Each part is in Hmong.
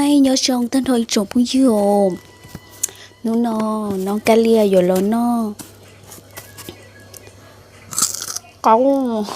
Nyob zoo tag nrho ib tsoom phooj ywg os, hnub no nov kab lia yuav los noj qaub.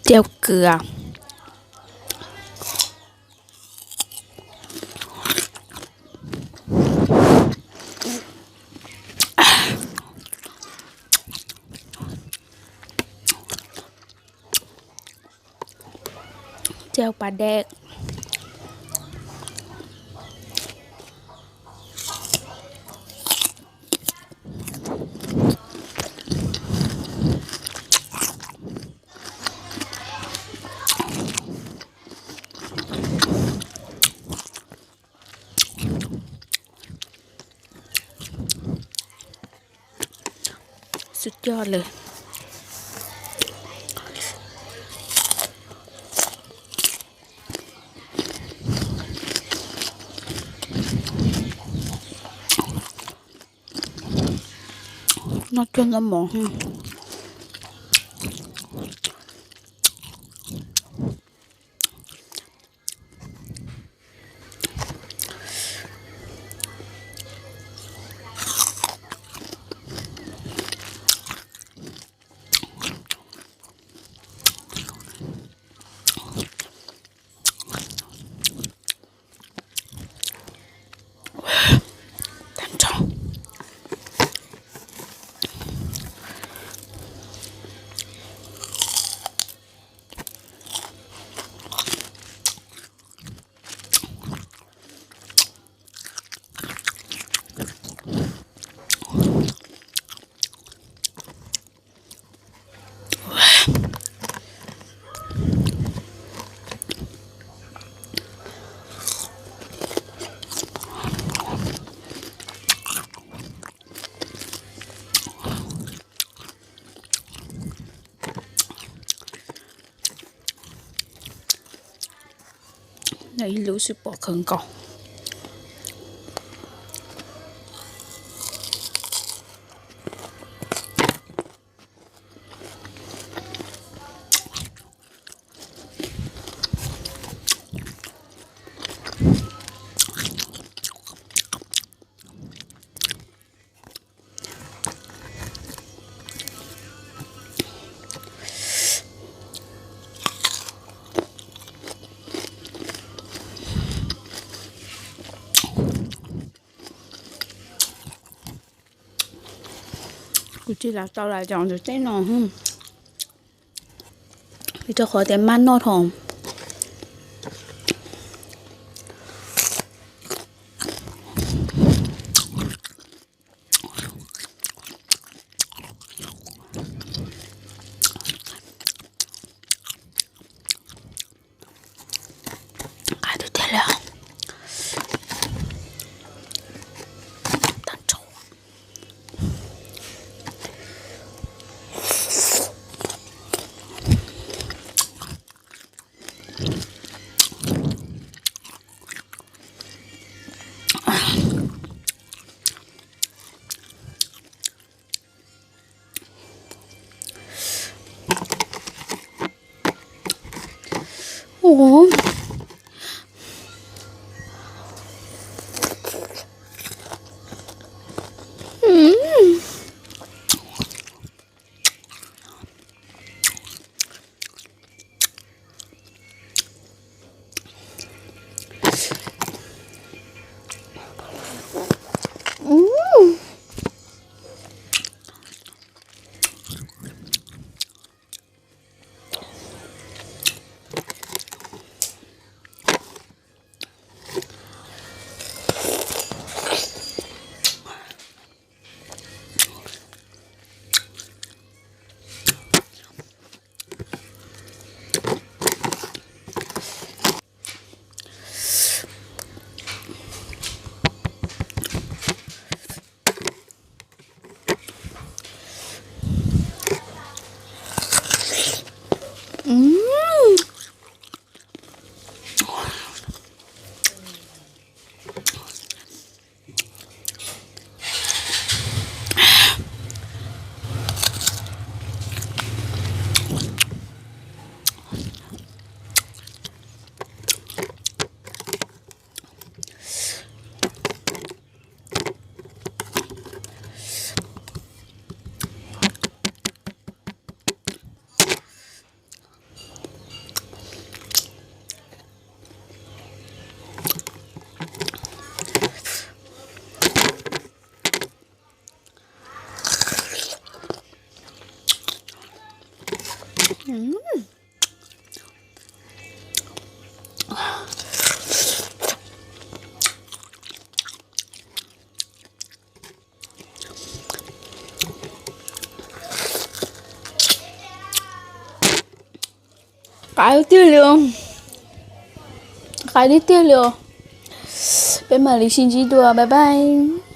Cau kws, cau pas dej. Xub cog lawm. Noj cuag noj mov. Ib lub xwb pom khawv nkaus. Kuv tsis lam tau lam cov ntawm tej no, vim rau qhov tias maj noj dhau. Qab tiag tiag li os. Tag nrho. Ua. Qab tiag li, qab tiag tiag li. Peb mam li sib ntsib dua, bye bye.